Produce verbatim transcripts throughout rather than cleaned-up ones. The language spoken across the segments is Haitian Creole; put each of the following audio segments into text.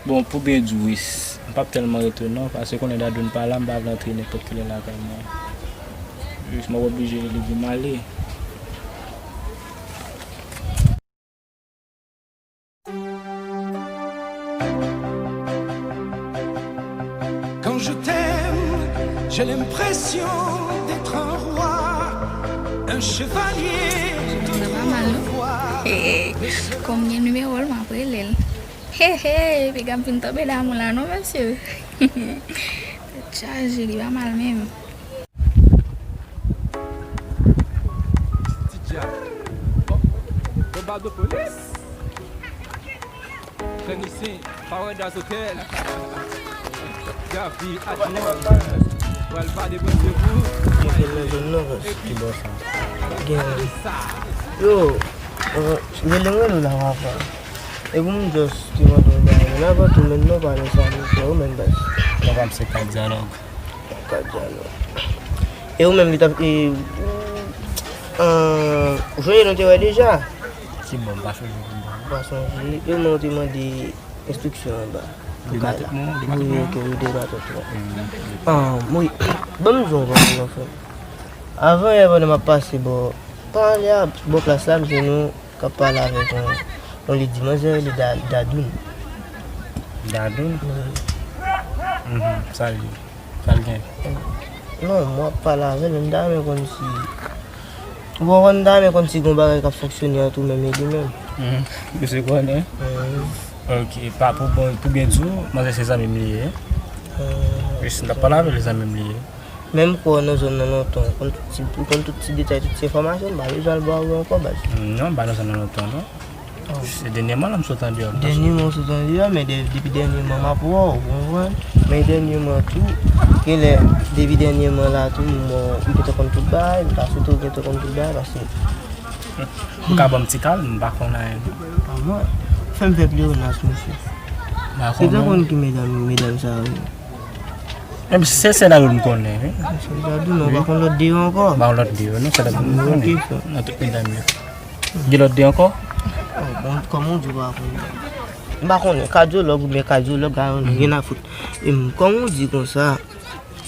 Bon, pou byen di w, wi, m p ap tèlman rete non, paske konnen Dadoun pa la, m pa vle antre nenpòt kilè lakay mwen. Jis m ap oblije leve m ale. Quand je t'aime, j'ai l'impression d'être un roi, un chevalier de tous les rois. Kòm gen nimewo l, m ap rele l. He he, piga m fin tonbe damou la non mesye. Tèt chaje, li pa mal menm. Ti djab. Bon bado polis. Krenisin, pawè dazotèl. Gavi, adjwen. Pral pa depanse pou. Mwen fè nan zòn nan vès. Ki bò sa? Gen. Yo, rele mwen la papa. E pou m just te mande yon bagay. Men avan tou, men non pa nan sa nou fè ou menm baz. Papa m se ka dyalòg. Ka dyalòg. E ou menm li t ap e ou jwenn nou te wè deja. Ki bon, m pa sonje pou m pa. M pa sonje. E ou menm ou te mande enstriksyon anba. Pou kay la. Wi, ok, wi, de baton tou. Ah, wi. Ban m di w yon bagay non frè m. Avan yè pandan m ap pase bò pa ale a bò plas la, m jwenn nou k ap pale avèk yon yon li di manzè rele Dadoun. Dadoun? Wi. Mhm, sa l ye? Sa l gen? Non, mwen ap pale avè l, m ta renmen konn si ou konprann, m ta renmen konn si gon bagay k ap fonksyone ant ou menm e li menm. Mhm, misye konnen? Mhm. Ok, pa pou bon, pou byen di w, manzè se zanmi m li ye. Wi, si m t ap pale avè l, se zanmi m li ye. Men m kwè w nan zòn nan lontan, ou konn tout ti, ou konn tout ti detay, tout ti enfòmasyon, m pa bezwen al ba ou ankò baz. Non, m pa nan zòn nan lontan non. Se dènyèman la m sot andeyò. Dènyèman w sot andeyò, men depi dènyèman m ap wè w, ou konprann? Men dènyèman tou, genlè, depi dènyèman la tou, m wè w, m gentan konn tout bagay, m ta swete w gentan konn tout bagay, paske. Ou ka ban m ti kal, m pa konn anyen non. Pa mwen. Fè m fè pleyonas, mesye. M pa konnen. Ou te konn ki medam, medam sa yo ye? Menm se sèl Dadoun m konnen, wi. Sèl Dadoun, non, ou pa konn lòt de yo ankò? M pa konn lòt de yo, non, sèl Dadoun m konnen. Ok, frè. Nan tout medam yo. Gen lòt de ankò? Oh, bon, kòman w di w pa konnen? M pa konnen, kadyològ oubyen kadyològ la, yon gen a fout. E m, kòman w di konsa,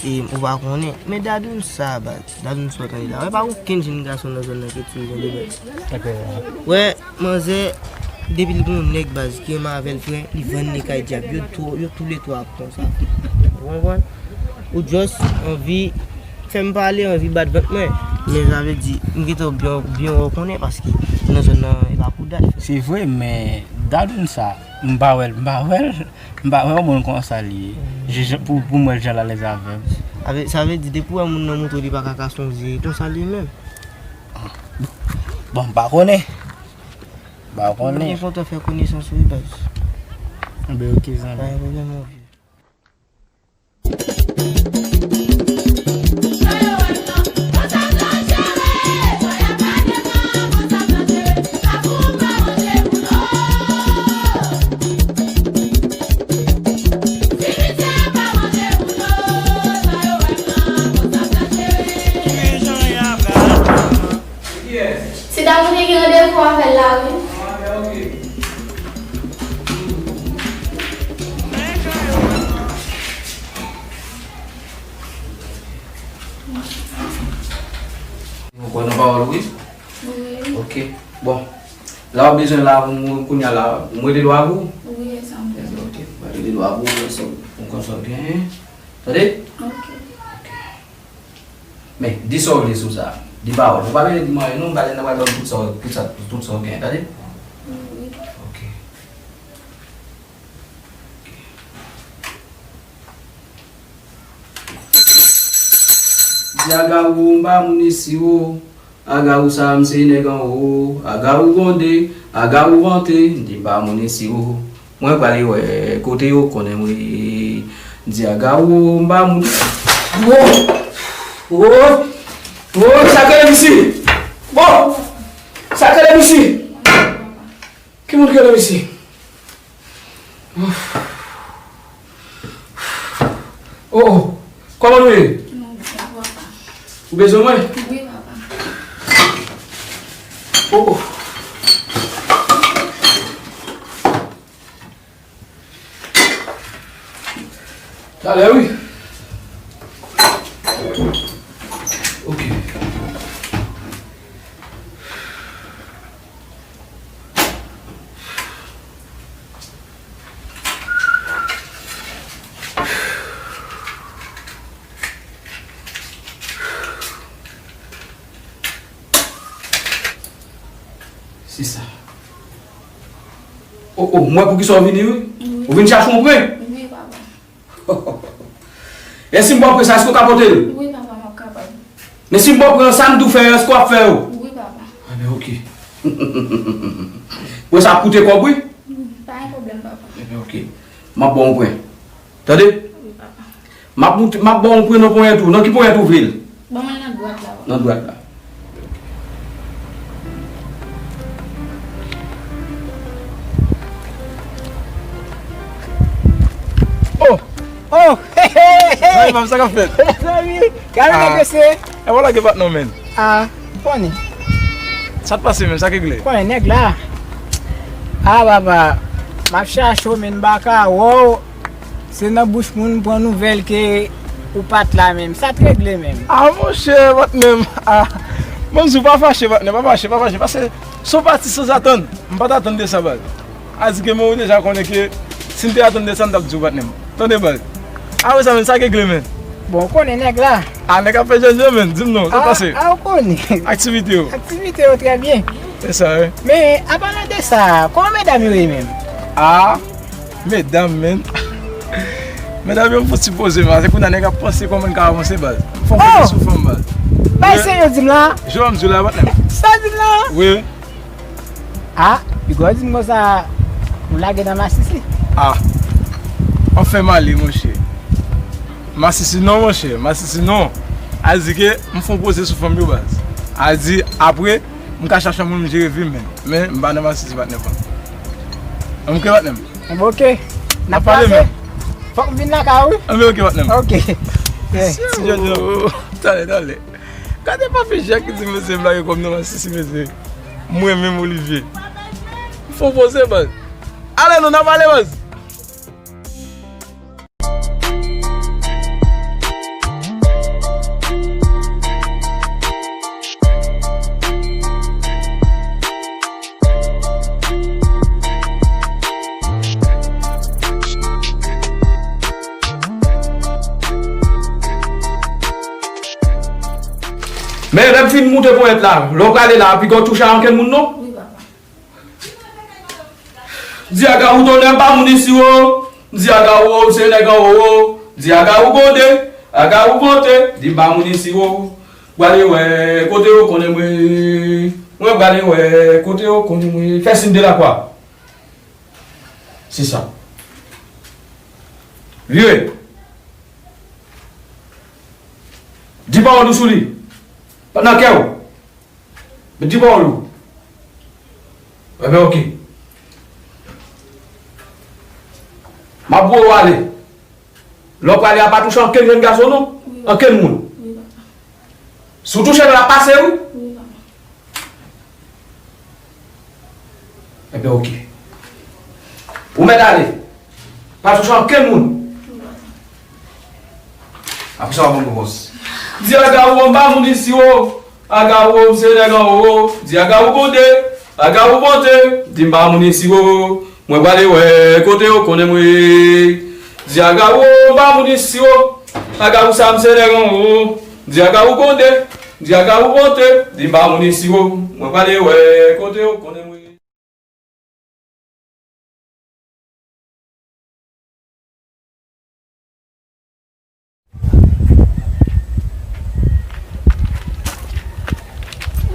e ou pa konnen? Men Dadoun sa, baz, Dadoun sa w tande la. E pa okenn jenn gason nan zòn nan ki tire jan de bèt. Wè, manzè, depi l gen yon nèg, baz, ki renmen avè l vre, li vann li kay dyab. Yo tou, yo toulètwa konsa. Ou konprann? Ou just anvi fè m pale, anvi bat vant mwen. Men sa vle di, m gentan byen, byen wè w konnen, paske nan zòn nan, e pa pou dat. Se vre, men Dadoun sa, m pa wè l, m pa wè l, m pa wè yon moun konsa li ye. Je, je, pou, pou m wè l jan l alèz avè m. Sa vle, sa vle di, depi w wè moun nan montre w li pa ka ka sonje, konsa li ye menm. Bon, m pa konnen. M pa konnen. M kontan fè konesans ou wi, baz. Enben, ok, zanmi. Pa gen pwoblèm, mon vieux. Se ta moun ki gen randevou avè l la, wi. Ou kwè nan pawòl ou, wi? Wi. Ok. Bon. La w ap bezwen la pou mwen kounye a la, m rele dwa pou ou? Wi, e sa m bezwen. Ok. Mwen rele dwa pou ou, wè sa w konn sa w genyen. Tande? Ok. Ok. Men, di sa w vle sou sa. Di pawòl. Ou pa bezwen di m anyen non, m pale nan pale tout sa, tout sa, tout sa w genyen, tande? Wi. Ok. Di Agawou m pa moun isi wo. Agawou sa m se nèg anwo. Agawou gwonde, Agawou vante, di m pa moun isi wo. Mwen prale wè kote yo konnen mwen ye. Di Agawou m pa moun. Wo! Wo! Wo! Sa k rele m isi? Wo! Sa k rele m isi? Ki moun k rele m isi? Oh, oh. Kòman nou ye? Ou bezwen mwen? Wi, papa. Oh, oh. Alè wi. Ok. Se sa. O, o, m wè poukisa w vini, wi. Wi. Ou vin chache yon pwen? Wi, papa. E si m ba w pwen sa, èske w ka pote l? Wi, papa, m ap kapab. Men si m ba w pwen sa m di w fè yo, èske w ap fè yo? Wi, papa. Enben, ok. Pwen sa ap koute kòb, wi. Pa gen pwoblèm, papa. Enben, ok. M ap ba w yon pwen. Tande? Wi, papa. M ap moute, m ap ba w yon pwen nan ponyèt ou. Nan ki ponyèt ou vle l? Ban mwen l nan dwat la, papa. Nan dwat la. Oh! Oh! Hey, hey, hey! Zanmi pa m, sa k ap fèt? Zanmi, gade nèg yo se. E wala gen patnè w, menn. Ah, konnen. Sa t pase menm, sa k regle? Konnen nèg la. Ah, papa, m ap chache w, menn, m pa ka wè w. Se nan bouch moun m pran nouvèl ke ou pa t la menm. Sa t regle menm? Ah, monchè, patnè m. Ah, ban m di w, pa fache, patnè, pa fache, pa fache. Paske si w pati sanzatann, m pa t atann de sa, baz. A di ke, men ou deja konnen ke si m te atann de sa, m t ap di w, patnè m. Tande, baz. Apre sa, menn, sa k regle, menn? Bon, ou konnen nèg la. Ah, nèg ap fè jènjè, menn. Di m non, sa k pase? Ah, ou konnen. Aktivite yo? Aktivite yo trè byen. Se sa, wi. Men, apalan de sa, kòman medam yo ye menm? Ah, medam, menn. Medam yo, m fouti poze, baz. Se kounye a nèg ap panse kòman n ka avanse, baz. Fò m poze sou fanm, baz. Bay serye w di m la? Jan m di w la, patnè m. Sa w di m la? Wi. Ah, piga w di m konsa, ou lage nan masisi. Ah. Anfen m ale, monchè. Masisi non, monchè. Masisi non. A di ke m fè yon poze sou fanm yo, baz. A di, apre, m ka chache yon moun m jere vi m, menn. Men, m pa nan masisi, patnè pa m. Ann, ok, patnè m. Ann, ok. N ap pale, men. Fòk m vin lakay ou, wi. Ann, ok, patnè m. Ok. Yeah. Ti Jojo. Talè, talè. Gade papi Jacques ki di mesye m lage kò m nan masisi, mesye. Mwen menm Olivier. M fè yon poze, baz. Ale non, n ap pale, baz. Men lè m fin moute ponyèt la, lè w prale la, piga w touche a ankenn moun non? Wi, papa. Di aga ou tonnè, m pa moun isi wo. Di aga ou, ou se nèg anwo wo. Di aga ou bonde, aga ou bonte. Di m pa moun isi wo. Prale wè kote yo konnen mwen. Mwen prale wè kote yo konnen mwen. Fè siy de lakwa. Se sa. Vire. Di pawòl ou sou li. Nan kè w. Di pawòl ou. Enben, ok. M ap voye w ale. Lè w prale a, pa touche ankenn jèn gason non. Ankenn moun. Si w touche l, l ap pase wi. Enben, ok. Ou mèt ale. Pa touche ankenn moun. Apre sa, w ap ban m repons. Di aga ou, m pa moun isi wo. Aga ou, m se nèg anwo wo. Di aga ou bonde. Aga ou bonte. Di m pa moun isi wo. Mwen prale wè kote yo konnen mwen. Di aga ou, m pa moun isi wo. Aga ou sa, m se nèg anwo wo. Di aga ou bonde. Di aga ou bonte. Di m pa moun isi wo. Mwen prale wè kote yo konnen mwen.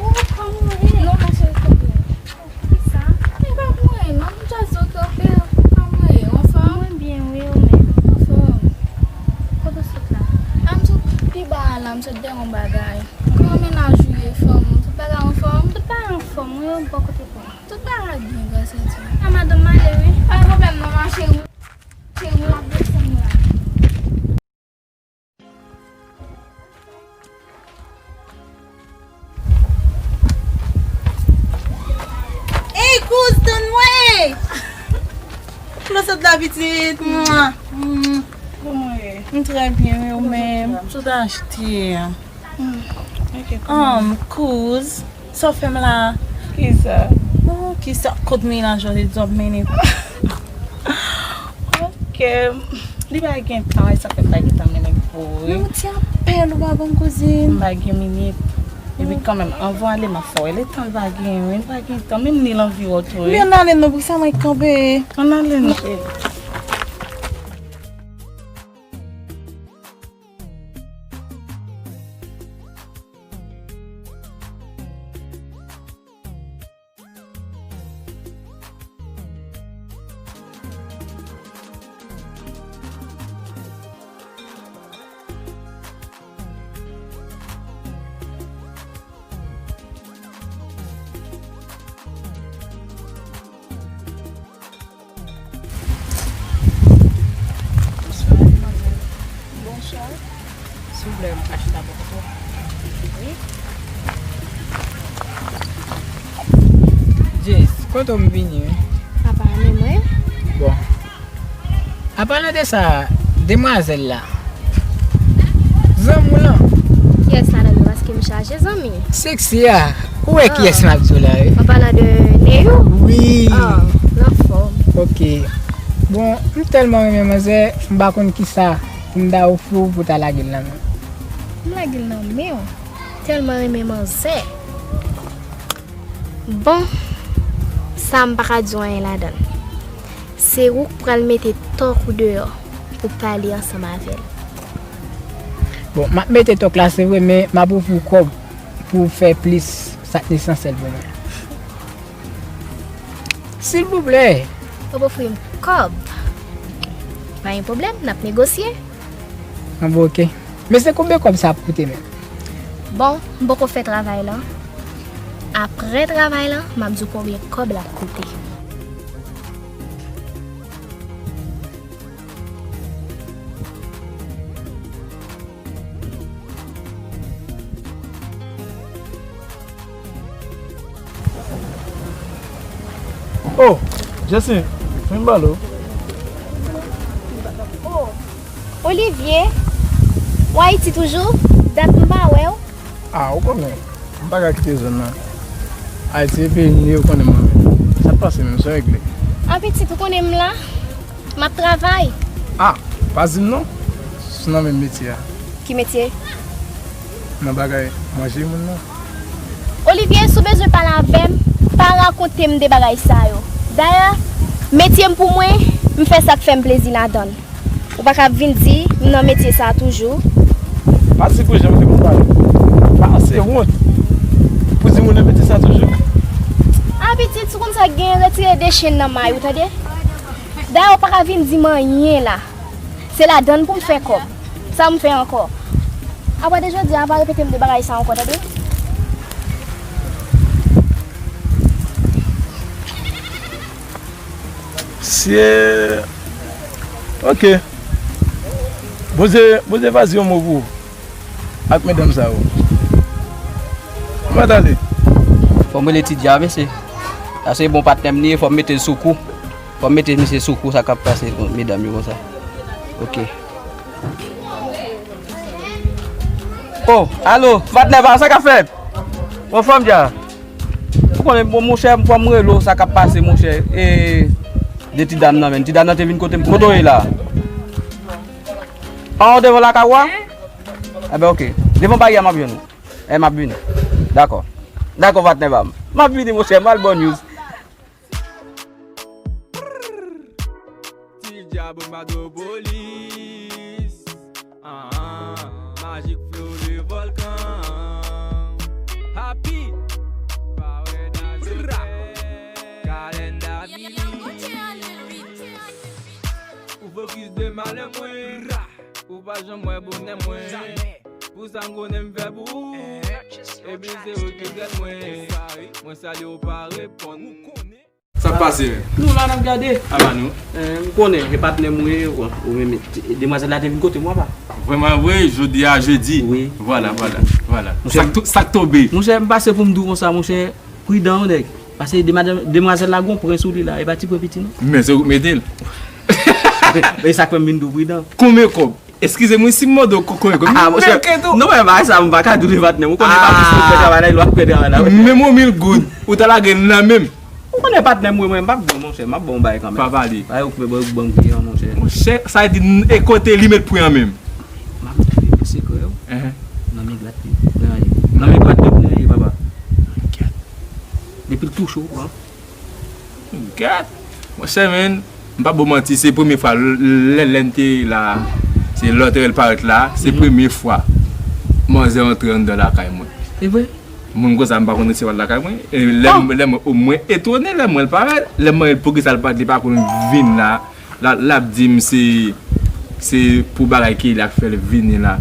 Ou kòman w ye? Non, monchè, kòman w ye? Kisa? E pa pou anyen non, m just okipe. Kòman w ye? Ou anfòm? Mwen byen, wi, ou menm? Anfòm. Kote w sot la? A, m sot pi ba a la, m sot dèyè yon bagay. Kòman mennaj ou ye, fanm ou? Tout bagay anfòm? Tout bagay anfòm, wi, ou bò kote pou mwen. Tout bagay byen, gras a Dye. A, madanm, m ale wi. Pa gen pwoblèm non, ma cheri. Cheri, m ap desann la. Ey, kouz, tann mwen! Kote w sot la, pitit? Mwa. Mm. Kòman w M trè byen, wi, ou menm? Tout achte. Hmm, ok, kòman? Um, kouz, sa w fè m la? Kisa? Oh, kisa? Kot mennaj ou te di w ap mennen? Ok. Li pa gen tan, e sa fè m pa gen tan mennen pou ou, wi. Men yon ti apèl ou pa ban m, kouzin. M pa gen minit. Epi kanmenm, anvan w ale, m ap fè w wè. Letan l pa gen, wi, l pa gen tan. Menm ni l anvi wè w tou, wi. Men ann ale non, poukisa mwen kanpe? Ann ale non. Bonswa, demwazèl. Bonswa. Silvouplè, m ka chita bò kote w? Wi. Jess, kote w m vini, wi? Apa, men mwen? Bon. An palan de sa, demwazèl la, zanmi w lan. Kiyès ladan yo? Paske m chaje zanmi. Sexy a. Ou wè kiyès m ap di w la, wi? An palan de Neyou? Wi. Ah, l anfòm. Ok. Bon, m tèlman renmen manzè, m pa konn kisa pou m ta ofri w pou w ta lage l nan men m. M lage l nan men w? Tèlman renmen manzè. Bon, sa m pa ka di w anyen ladan l. Se ou k pral mete tòk ou deyò pou pale ansanm avè l. Bon, m ap mete tòk la, se vre, men m ap ofri w kòb pou w fè plis sa k esansyèl pou mwen. Silvouplè. W ap ofri m kòb? Pa gen pwoblèm, n ap negosye. An bon, ok. Men se konbyen kòb sa ap koute menm? Bon, m poko fè travay lan. Apre travay lan, m ap di w konbyen kòb l ap koute. Oh, Jessie, vin m pale w. Oh, Olivier, ou Ayiti toujou? Dat m pa wè w. Ah, ou konnen, m pa ka kite zòn nan. Ayiti se peyi m ye, ou konnen mwen menm. Sa k pase menm, sa regle. Ah, pitit, ou konnen m la. M ap travay. Ah, pa di m non. Si w nan menm metye a. Ki metye? Nan bagay manje moun nan. Olivier, si w bezwen pale avè m, pa rakonte m de bagay sa yo. Dayè, metye m pou mwen, m fè sa k fè m plezi ladan l. Ou pa ka ap vin di m nan metye sa a toujou. Pa di pou jan m te pou pale. Pa se wont pou di m ou nan metye sa a toujou. Ah, pitit, si w konn sa k genyen, retire de chenn nan may ou, tande? Dayè, ou pa ka vin di m anyen la. Se ladann pou m fè kòb. Sa m fè ankò? Apre de jodi a, pa repete m de bagay sa ankò, tande? Sye. Ok. Bondye, Bondye va di yon mo pou ou. Ak medam sa yo. Mwen tande. Fò m rele Ti Dya, mesye. Sa se bon patnè m li ye, fò m mete l sou kou. Fò m mete misye sou kou, sa k ap pase medam yo konsa. Ok. Oh, alo, patnè pa m, sa k ap fèt? Anfòm, Dya? Ou konnen, bon, monchè, fò m rele w, sa k ap pase, monchè? E, de ti dam nan, menm. Ti dam nan te vin kote m. Kote w ye la? An, devan lakay ou a? Enben, ok. Devan baryè a, m ap jwenn ou. E, m ap vini. Dakò. Dakò, patnè pa m. M ap vini, monchè, m al ba w news. Ti Dya Madopolis. Ah, ah. Magic Flow le volcan. Happy. Power Najote. Calendar B. Ou fokis de malè mwen. Ou pa janm wè bonè mwen. Pou sa m konnen m fè pou ou. Epi se ou ki trèt mwen. Mwen salye w pa reponn. Sa k pase menm? Nou la n ap gade. Apa nou? Eh, m konnen, e patnè m wi, ou menm, demwazèl la te vin kote m, apa? Vrèman vre, jodi a jedi. Wi. Vwala, vwala, vwala. Sa k to-, sa k tonbe? Monchè, m pase pou m di w konsa, monchè, pridan wi nèg. Paske demwazèl la gon pwen sou li la, e pa ti pwen piti non. Men se ou k mete l. E sa k fè m vin di w pridan. Konbyen kòb? Eskize m wi si m mande w kokoye. Ah, monchè, non, men bagay sa, m pa ka di w li patnè m. Ou konnen pa plis ou fè travay la, li w ap fè travay la. Menm yon mil goud, ou ta lage l nan men m. Ou konnen patnè m, mwen, m ap bon, monchè, m ap bon bagay kanmenm. Pa pale. Bagay ou kwe ban ban m kliyan, monchè. Monchè, sa vle di e kote li met pwen an menm. M ap di w sekrè yo. Nan men dwat li pou nan ye. Nan men dwat li pou nan ye, papa. Depi l touche w, pran. Gad! Monchè, men, m p ap ba w manti, se premye fwa lè lè n te la, se lòtèl parèt la, se premye fwa manzè antre anndan lakay mwen. E vre? Moun konsa m pa konn resevwa l lakay mwen. E lè m lè mwen o mwen etone lè m wè l parèt, lè m mande l poukisa l parèt li pa konn vin la. L ap di m se se pou bagay Kelly k fè l vini la.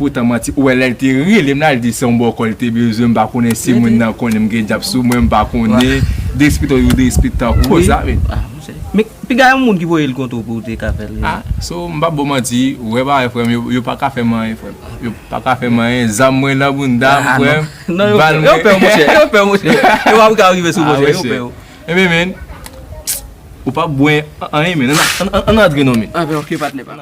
Poutan manti, ou wè lè l te rele m la, l di se yon bòkò l te bezwen, m pa konnen si moun nan konnen m gen djab sou mwen, m pa konnen. Derespektan yo derespektan konsa men. Men piga yon moun ki voye l kontre w pou w te ka fè l. Ah, so m p ap ba w manti, ou wè bagay frè m, yo pa ka fè m anyen frè m. Yo pa ka fè m anyen, zam mwen nan bounda m frè m. Bal mwen. Yo pè w monchè, yo pè w monchè. Yo pa ka rive sou monchè, yo pè w. Ebyen men, ou p ap bwè anyen men, ann antre non men. Anben ok patnè pa.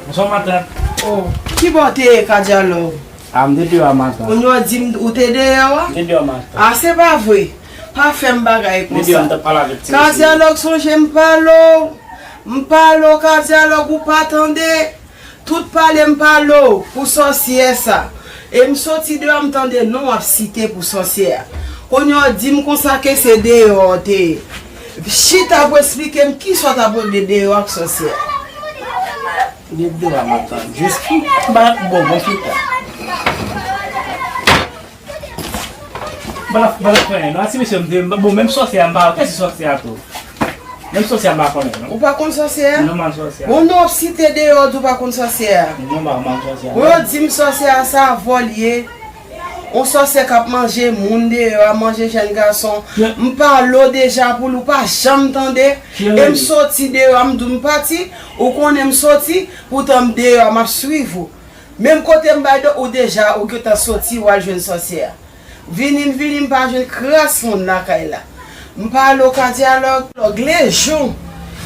Bonswa matant. Oh, ki bò w te ye kadyalòg? Ah, m te deyò a matant. Kounye w di m ou te deyò a? M te deyò a matant. Ah, se pa vre. Pa fè m bagay konsa. M te deyò a m t ap pale avèk ti mesye. Kadyalòg sonje m pale w. M pale w kadyalòg ou pa tande. Tout pale m pale w pou sòsyè sa. E m soti deyò m tande non w ap site pou sòsyè a. Kounye w di m konsa ke se deyò w te ye. Chita pou esplike m kisa w t ap regle deyò ak sòsyè a. Li deyò a matant. Jis m pa bon bon chita. Bala bala fè non, si mesye m te bon menm sòsyè a m pa wè kiyès sòsyè a tou. Menm sòsyè a m pa konnen non. Ou pa konn sòsyè a? Non, m pa konn sòsyè a. Bon non, w ap site deyò di w pa konn sòsyè a. Non, m pa konn sòsyè a. Bon yo di m sòsyè a sa vòl ye. On sòsyè k ap manje moun deyò a, manje jèn gason. M pale w deja pou l ou pa janm tande. E m soti deyò a, m di w m pati, ou konnen m soti, poutan m deyò a, m ap swiv ou. Menm kote m bay do ou deja ou gentan soti w al jwenn sòsyè a. Vini m vini m pa jwenn kras moun lakay la. M pale w kadyalòg, lejou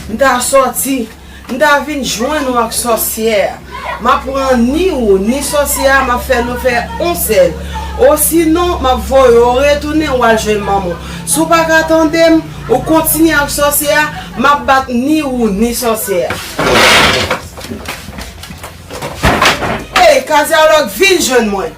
m ta sòti, m ta vin jwenn ou ak sòsyè a. M ap pran ni ou ni sòsyè a m ap fè nou fè on sèl. Osinon m ap voye w retounen w al jwenn manman w. Si w pa ka tande m, ou kontinye ak sòsyè a, m ap bat ni ou ni sòsyè a. Ey kadyalòg vin jwenn mwen.